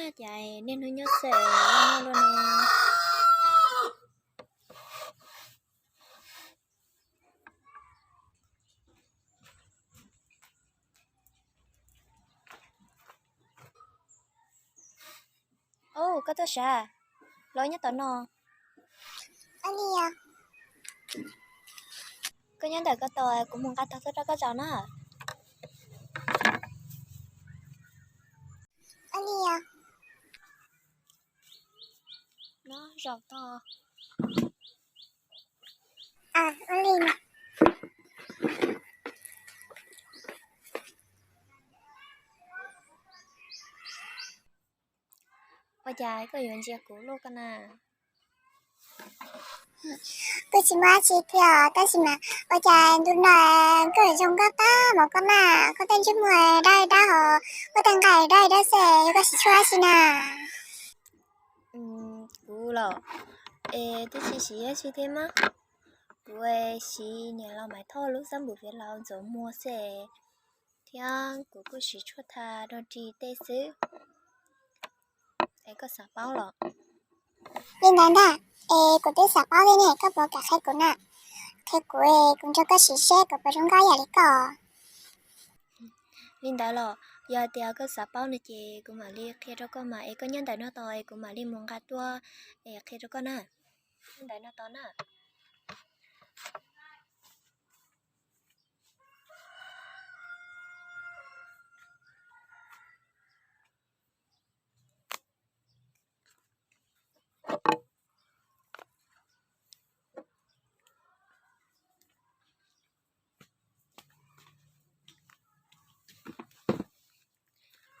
Cas niaj hnub nyob xwb noj luaj ne. Au, koj tuaj sav, los nyob tom no. Koj nyob ntawm ko tos, kuv mus nqa tog tuaj rau koj zaum na. No zaum tog. Ua cas koj yuav ntsia kuv luaj ko na? Kuv tsis muaj dab tsi thiab tab sis mas ua cas ntu no koj zoo nkauj tag npaum koj mas, koj tej ntsej muag dawb dawb hos koj tej nqaij dawb dawb xwb, yog koj siv tshuaj dab tsi na? Kuv los, es twb tsis siv dab tsi thiab mas. Kuv siv niam laus Maiv Thoj lub xab npum viav laus ntxuav muag xwb, thiab kuv kuj siv tshuaj tha rau ris tej xwb. Es koj xav paub los? Li ntawd ntag, es kuv twb xav paub thiab ne, koj puas kam qhia kuv na? Qhia kuv, kuv nrog koj siv seb kuv puas zoo nkauj ib yam li koj. Li ntawd los, yog tias koj xav paub no ces kuv mam li qhia rau koj mas, es koj nyob ntawm no tos es kuv mam li mus nqa tuaj es qhia rau koj na. Nyob ntawm no tos na.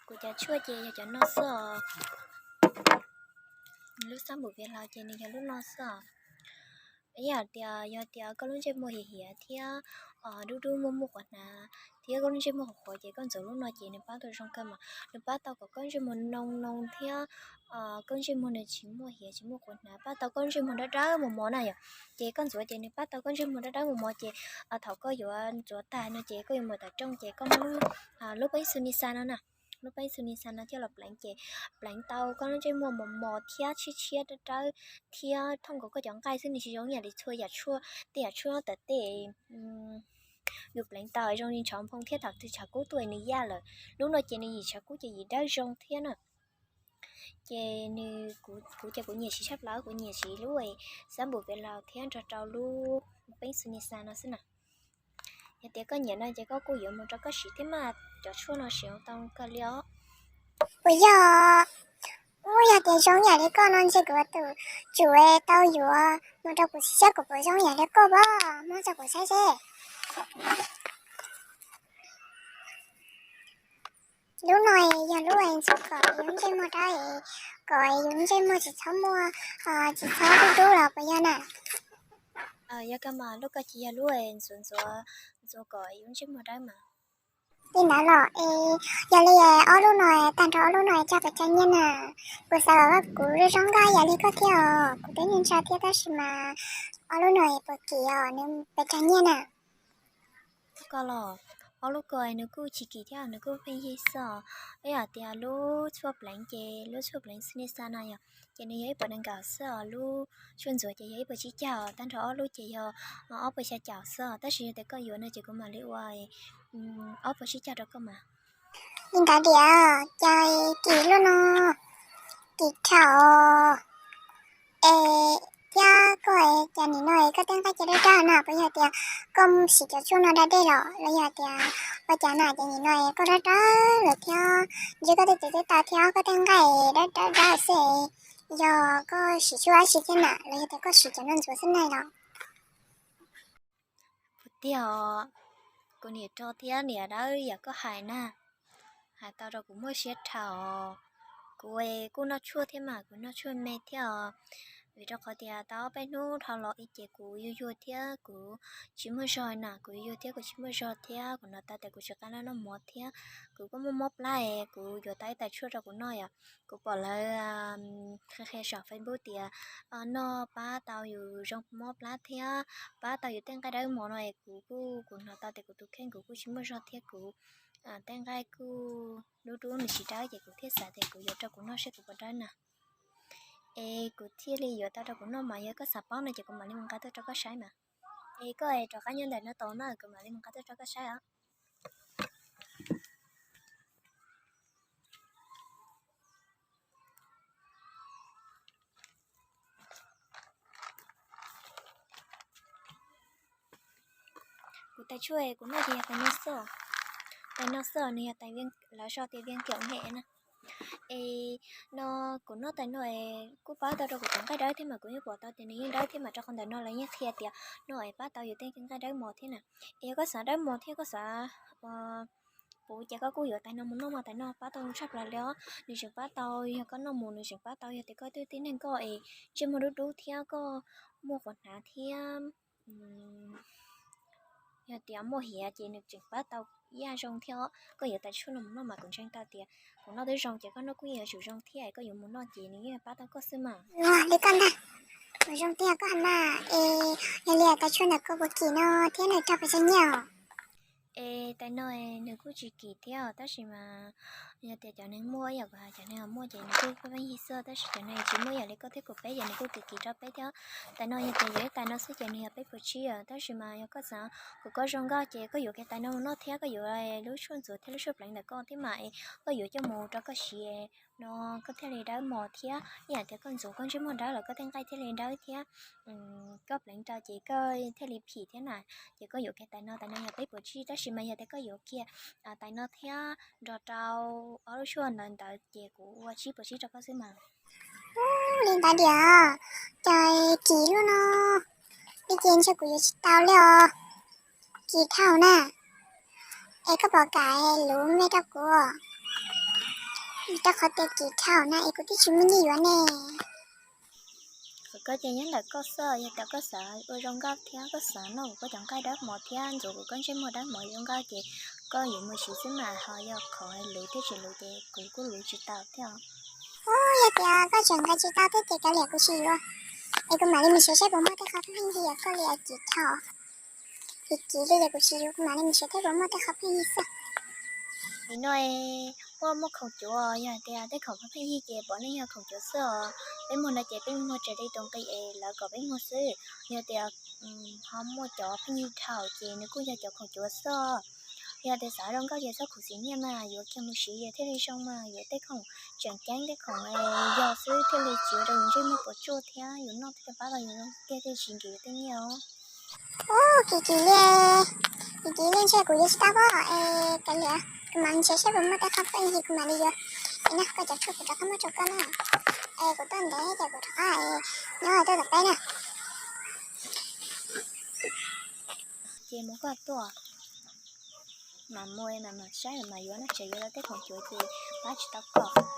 Kuv cov tshuaj ces yog cov no xwb os. Lub xab npum viav laus ces nws yog lub no xwb os. Ib yam tias yog tias koj lub ntsej muag hiav hiav thiab dub dub muaj muaj quav hnav, thiab koj lub ntsej muag qhuav qhuav ces koj ntxuav lub no ces nws pab tau zoo kawg mas. Nws pab tau kom koj ntsej muag noo noo thiab koj ntsej muag nws tsis muaj hiav tsis muaj quav hnav, pab tau koj ntsej muag dawb dawb mos mos na yom. Ces koj ntxuav ces nws pab tau koj ntsej muag dawb dawb mos mos ces thaum koj yuav ntxuav tag no ces koj yuav mus tom rooj ces koj muab lub peeb xu ni xa no na, lub peeb xu ni xa no coj los pleev ces pleev tau koj lub ntsej muag mos mos thiab tshiab tshiab dawb dawb thiab thooj nkaus koj cov nqaij xwb, nws tsis zoo ib yam li txhua yam tshuaj, tej yam tshuaj tawm tej yus pleev tau zoo li ntshav nphoo thiab thaum twg tshav kub tuaj nws yaj lawm. Lub no ces nws yim tshav kub ces yim dawb zoo thiab na. Ces nws, kuv ces kuv nyiam siv tshaj plaws, kuv nyiam siv lub xab npum viav laus thiab nrog rau lub peeb xu ni xa no xwb na. Yog tias koj nyiam no ces koj kuj yuav mus rau koj siv thiab mas, cov tshuaj no siv tau kawg li os. Puas yog, ub, yog tias zoo yam li koj no ntshe kuv tus tswv tau yuav mus rau kuv siv saib kuv puas zoo yam li koj, muab rau kuv saib seb. Lub no yog lub ntxuav kom yus ntsej muag dawb, kom yus ntsej muag tsis txhob muaj, tsis txhob dub dub los puas yog na? Yog kawg mas, lub ko ces yog lub ntxuav ntxuav, ntxuav kom yus ntsej muag dawb mas. Li ntawd los es, yog li ob lub no, tag nrho ob lub no coj pes tsawg nyiaj na? Kuv xav kom kuv zoo nkauj yam li koj thiab os, kuv twb ntsa thiab tab sis mas ob lub no puas kim os, nws pes tsawg nyiaj na? Koj los, ob lub ko nws kuj tsis kim thiab, nws kuj pheej yig xwb os. Ib yam tias lub tshuaj pleev ces lub tshuaj pleev xu ni xa na yom, ces nws yog ib puas nees nkaum xwb os, lub tshuaj ntxuav ces yog ib puas tsib caug, tag nrho ob lub ces yog ob puas xya caum xwb os. Tab sis yog tias koj yuav no ces kuv mam li ua ob puas tsib caug rau koj mas. Li ntawd tias cas kim lub no kim dhau es, thiab koj cas nim no koj tej nqaij cas dawb dawb na, puas yog tias koj siv cov tshuaj no da dej los los yog tias ua cas na ces nim no koj dawb dawb lawm thiab, ntshe koj tej tes tej taw thiab koj tej nqaij dawb dawb dawb xwb, yog koj siv tshuaj dab tsi thiab na los yog tias koj siv cov no ntxuav xwb na los? Tiag os, kuv niam rog thiab niam dawb yam koj hais na, hais tau rau kuv muaj siab dhau. Kuv kuj noj tshuaj thiab mas, kuv noj tshuaj me thiab os. Vim rau qhov tias tau ob peb hnub dhau los ces kuv yuag yuag thiab kuv tsis muaj zog na, kuv yuag yuag thiab kuv tsis muaj zog thiab kuv hnov tau tias kuv tsis qab noj mov thiab kuv kuj muaj mob plab es kuv yuav tau ib tais tshuaj rau kuv noj yom. Kuv pom lawv qhia qhia saum Facebook tias noj pab tau yus zoo mob plab thiab pab tau yus tej nqaij dawb mos no es kuv kuj, kuv hnov tau tias kuv tus kheej kuv kuj tsis muaj zog thiab kuv tej nqaij kuj dub dub nws tsis dawb ces kuv thiaj xav tias kuv yuav rau kuv noj seb kuv puas dawb na. Es kuv thiaj li yuav tau rau kuv noj mas yog koj xav paub no ces kuv mam li mus nqa tuaj rau koj saib mas. Es koj rov qab nyob ntawm no tos na, kuv mam li mus nqa tuaj rau koj saib os. Kuv tais tshuaj kuv noj ces yog tais no xwb, tais no xwb nws yog tais, lawv sau tias viêm kiểu hệ na. Es no kuv noj tais no es kuj pab tau rau kuv tus nqaij dawb thiab mas kuv yeej pom tau tias nws yeej dawb thiab mas rau qhov ntawm no lawv yeej qhia tias noj es pab tau yus tej nqaij dawb mos thiab na. Es yog koj xav dawb mos thiab koj xav puv ces koj kuj yuav tais no mus noj mas tais no pab tau tshaj plaws li os. Nws tseem pab tau, yog koj noj mus nws tseem pab tau yog tias koj twb tib neeg koj es ntsej muag dub dub thiab koj muaj quav hnav thiab yog tias muaj hiav ces nws tseem pab tau ib yam zoo thiab. Koj yuav tais tshuaj no mus noj mas kuv ntseeg tau tias kuv noj twb zoo ces koj noj kuj yuav tsum zoo thiab, koj yuav mus noj ces nws yeej pab tau koj xwb mas. Li koj ntag, kuv zoo tiag koj hais mas. Es yog li tais tshuaj ntawm koj puas kim no thiab nws raug pes tsawg nyiaj os? Es tais no nws kuj tsis kim thiab tab sis mas yog tias cov neeg muaj yam kuv hais cov neeg muaj ces nws kuj pheej yig xwb tab sis cov neeg tsis muaj yam li koj thiab kuv peb ces nws kuj kim kim rau peb thiab. Tais no yog tias yuav ib tais no xwb ces nws yog peb puas tsib os tab sis mas yog koj xav kom koj zoo nkauj ces koj yuav kiag tais no mus noj thiab koj yuav lub tshuaj ntxuav thiab lub tshuaj pleev ntawm koj thiab mas es koj yuav coj mus rau koj siv no koj thiaj li dawb mos thiab ib yam tias koj ntxuav koj ntsej muag dawb los koj tej nqaij thiaj li dawb thiab koj pleev rau ces koj thiaj li phim thiab na. Ces koj yuav kiag tais no, tais no yog peb puas tsib tab sis mas yog tias koj yuav kiag tais no thiab nrog rau ob lub tshuaj ntawd ntawd ces kuv ua tsib puas tsib rau koj xwb mas. Li ntawd diam, cas kim luaj no, li ces ntshe kuv yuav tsis tau li os. Kim dhau na, es koj pom kam luv me rau kuv, rau qhov tias kim dhau na es kuv twb tsis muaj nyiaj yuav ne. Kuv koj ces nyob ntawm koj xwb, yog tias koj xav ua zoo nkauj thiab koj xav noj kuv koj cov nqaij dawb mos thiab ntxuav kuv koj ntsej muag dawb mos zoo nkauj ces koj yuav mus siv xwb mas ho yog qhov luv thiab tsis luv ces kuv kuj luv tsis tau thiab. Ub, yog tias koj tseem nqa tsis tau thiab ces kav liam kuv tsis yuav, es kuv mam li mus siv saib puas muaj tej qhov pheej yig yog koj li kim dhau. Kim kim li ces kuv tsis yuav, kuv mam li mus siv saib puas muaj tej qhov pheej yig xwb. Nim no muaj muaj khoom cuav, yog tias tej khoom pheej yig ces puav leej yog khoom cuav xwb os. Peb muag no ces peb muag raws li tus nqi es lawv kom peb muag xwb. Yog tias ho muaj cov pheej yig dhau ces nws kuj yog cov khoom cuav xwb. Yog tias xav zoo nkauj ces txhob khuv xim nyiaj mas yuav kiag mus siv ces thiaj li zoo mas, yuav tej khoom tseem ceeb tej khoom yog xwb thiaj li tsis ua rau yus ntsej muag puas tsuaj thiab yus noj thiaj li pab tau yus zoo tiag thiaj tsis nkim yus tej nyiaj os. Ub, kim kim li, kim kim li ntshe kuv yuav tsis tau pob es kav liam, kuv mam nrhiav saib puas muaj tej qhov pheej yig kuv mam li yuav. Es no koj cov tshuaj kuv rov qab muab rau koj na. Es kuv tuaj ntev ces kuv rov qab nyob tuaj tom peb na. Ces mus koj tuaj, mam mus mam mam saib mam yuav no, tseem yuav tau tej khoom cuav ces pab tsis tau koj.